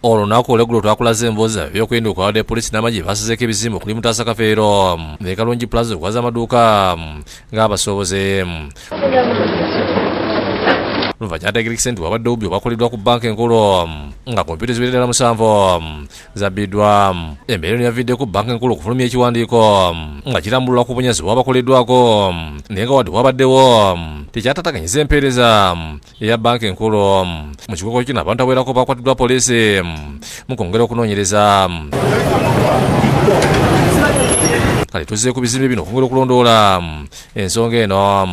Olunaku olweggulo twakulaze emboozi ebyokwerinda okwawadde poliisi n'amagye basazeeko ebizimbe okuli Mutaasa Kafeero ne Kalungi Plaza okwaza amaduuka ng'abasuubuzi. Luva kyategerekese nti wabadde obubbi obwakoleddwa ku bbanka enkulu nga kompyuta eziwerera ddala 7 zabbiddwa. Embeera eno yaviiddeko bbanka enkulu okufulumya ekiwandiiko nga kirambulula ku bunyazi obwabakoleddwako, naye nga wadde wabaddewo tekyatataganyiza empeereza eya bbanka enkulu. Mu kikwekweto kino abantu abawerako bakwatiddwa poliisi mu kwongera okunoonyereza. Kale tuzze ku bizimbe bino okwongera okulondoola ensonga eno.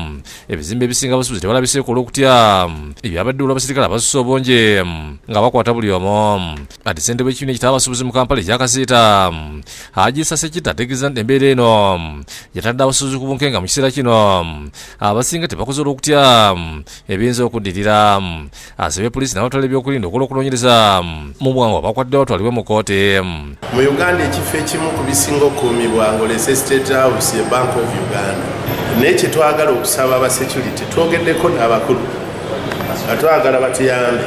Ebizimbe ebisinga abasuubuzi tebalabiseeko olw'okutya ebyabadde olw'abasirikale abasusse obungi nga bakwata buli omu. Ati ssentebe w'ekibiina ekitaba abasuubuzi mu Kampala ekya Kasiita, Haji Sase Kita, ategeeza nti embeera eno yatadde abasuubuzi ku bunkenga. Mu kiseera kino abasinga tebakoze olw'okutya ebiyinza okuddirira. Asabye poliisi n'abatwala ebyokwerinda okukola okunoonyereza mu bwangu, abakwatiddwa batwalibwe mu kkooti. Mu Uganda, ekifo ekimu ku bisinga okukuumibwa ng'olese State House ye Bank of Uganda. Naye kyetwagala okusaba aba security, twogeddeko n'abakulu nga twagala batuyambe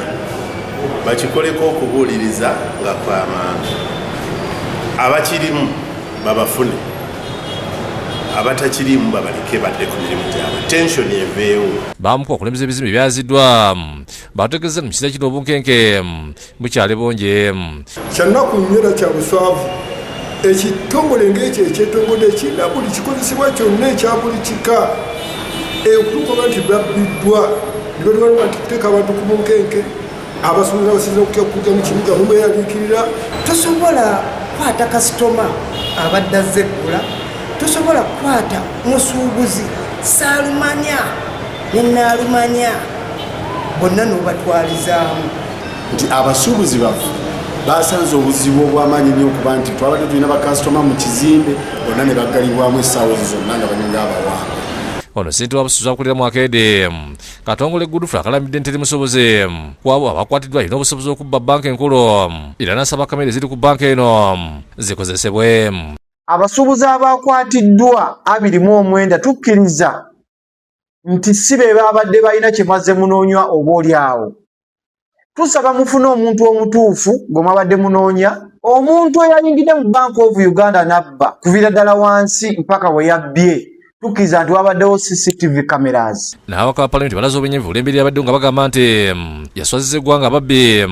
bakikoleko okubuuliriza nga kwamaanyi, abakirimu babafune, abatakirimu babaleke badde ku mirimu gyabwe, tension eveewo. Bamu ku bakulembeze ebizimbe byaziddwa bategeeza mu kiseera kino obunkenke bukyali bungi. Kyannaku nnyo era kya buswavu, ekitongole ng'ekyo ekyetongodde kirina buli kikozesebwa kyonna ekya buli kika, okutuuka nti babbiddwa ne batwalibwa, nti kuteeka abantu ku bunkenke, abasuubuzi abasinza okutya okujja mu kibuga mumweraliikirira. Tosobola kukwata kasitoma abadde azze eggula, tosobola kukwata musuubuzi saalumanya nenaalumanya bonna n'obatwalizaamu. Nti abasuubuzi baffe basanze obuzibu obw'amaanyi ennyo, okuba nti twabadde tulina bakasitoma mu kizimbe, bonna ne baggalibwamu essaawa ezo zonna nga balinga abawambe. Ono ssentebe w'abasuubuzi abakulira mu akeede Katongole Gudufu akalamidde nti teri musobozi kwabo abakwatiddwa alina obusobozi okubba bbanka enkulu, era n'asaba kamera eziri ku bbanka eno zikozesebwe. Abasuubuzi abakwatiddwa 29 tukkiriza nti si be babadde balina kye mwazze munoonya. Oba oli awo tusaba mufune omuntu omutuufu gwe mwabadde munoonya. Omuntu eyayingidde mu Bank of Uganda nabba kuviira ddala wansi mpaka we yabbye, tukkiriza nti wabaddewo CCTV cameras. N'ababaka ba palamenti balaze obwennyamivu olw'embeera yabaddewo, nga bagamba nti yaswaziza eggwanga ababbi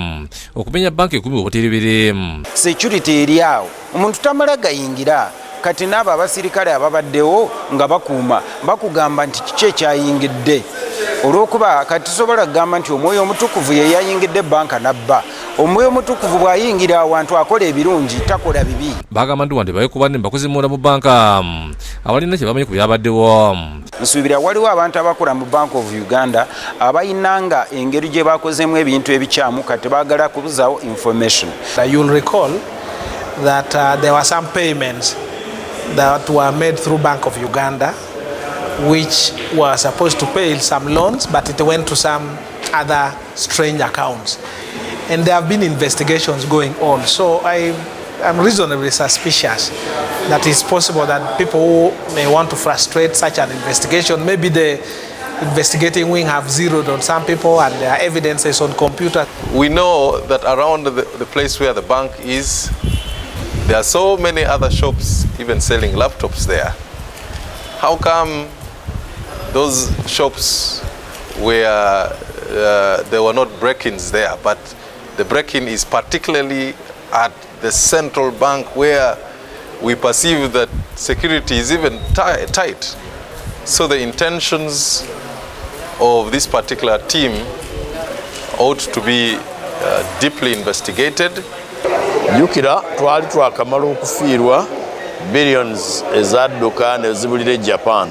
okumenya banka 10 obutiribiri. Security eri awo, omuntu tamala gayingira. Kati naabo abasirikale ababaddewo nga bakuuma bakugamba nti kiki ekyayingidde? Olwokuba kati tusobola kugamba nti Omwoyo Omutukuvu ye yayingidde banka nabba. Omwoyo Omutukuvu bw'ayingira awantu akola ebirungi, takola bibi. Bagamba nti wandi baye kuba ne bakozi munda mu banka abalina kye bamanyi ku byabaddewo. Nsuubira waliwo abantu abakola mu Bank of Uganda abalina nga engeri gye bakozemu ebintu ebikyamu, kati baagala kubuzaawo information. You'll recall that there were some payments that were made through Bank of Uganda, which were supposed to pay some loans, but it went to some other strange accounts. And there have been investigations going on. So I am reasonably suspicious that it's possible that people who may want to frustrate such an investigation, maybe the investigating wing have zeroed on some people and there are evidences on computer. We know that around the place where the bank is, there are so many other shops even selling laptops there. How come those shops where there were not break-ins there, but the break-in is particularly at the central bank, where we perceive that security is even tight? So the intentions of this particular team ought to be deeply investigated. Jjukira twali twakamala okufiirwa billions ezadduka ne zibulira e Japan,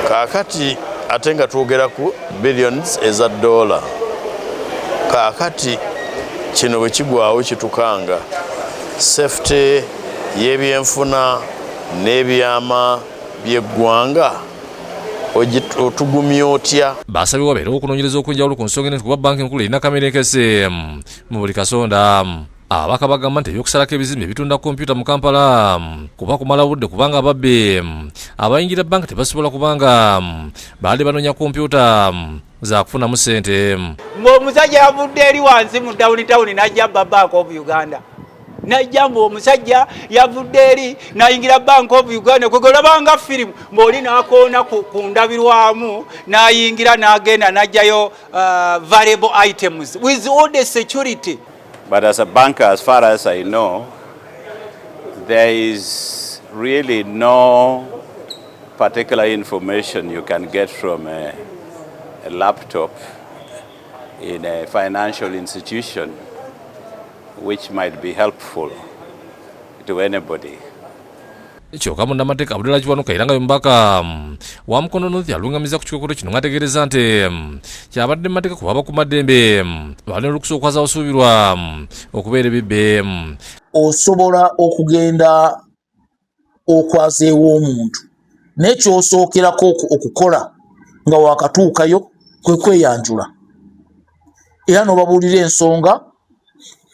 kaakati ate nga twogera ku billions eza dollar. Kaakati kino bwe kigwawo kitukanga safety y'ebyenfuna n'ebyama by'eggwanga, otugumya otya? Basabye wabeerewo okunoonyereza okw'enjawulo ku nsonga eno, kuba banka enkulu erina kamera enkese mu buli kasonda. Ababaka bagamba nti ebyokusalako ebizimbe ebitunda kompyuta mu Kampala kuba kumala budde, kubanga ababbi abayingira banka tebasobola, kubanga baali banoonya kompyuta. Zakufunamu ssente. Ng'omusajja yavudde eri wansi mu down town n'ajja abba Bank of Uganda, najja mbu omusajja yavudde eri n'ayingira Bank of Uganda, kwegolabanga firimu ng'oli n'akoona ku ndabirwamu n'ayingira n'agenda n'ajjayo valuable items with all the security. But as a banker, as far as I know, there is really no particular information you can get from a laptop in a financial institution which might be helpful to anybody. Kyokka munnamateeka Abdullah Kiwanuka, era nga ye mubaka wa Mukono North, alungamiza ku kikwekweto kino ng'ategeereza nti kyabadde mu mateeka kuba abakuumaddembe balina olukusa okwaza abasuubirwa okubeera ebibbe. Osobola okugenda okwazeewo omuntu, naye kyosookerako okukola nga wakatuukayo kwe kweyanjula era n'obabuulira ensonga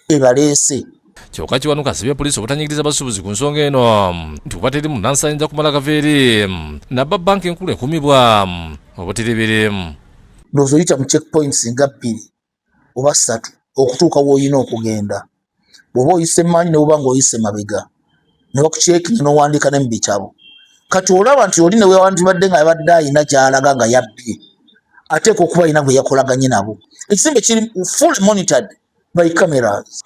ebaleese. Kyokka Kiwanuka asabye poliisi obutanyigiriza basuubuzi ku nsonga eno, nti kuba teri munnansi ayinza kumala gava eri nabba banka enkulu ekuumibwa obutiribiri. Ndowooza oyita mu checkpoints nga bbiri oba ssatu okutuuka w'olina okugenda. Bw'oba oyise maanyi, ne bwoba ng'oyise mabega, ne bakucheckinga n'owandiika ne mu bitabo. Kati olaba nti oli ne wewandibadde nga yabadde ayina gy'alaga nga yabbye, ateekwa okuba alina gwe yakolaganye nabo. Ekizimbe kiri fully monitored by cameras.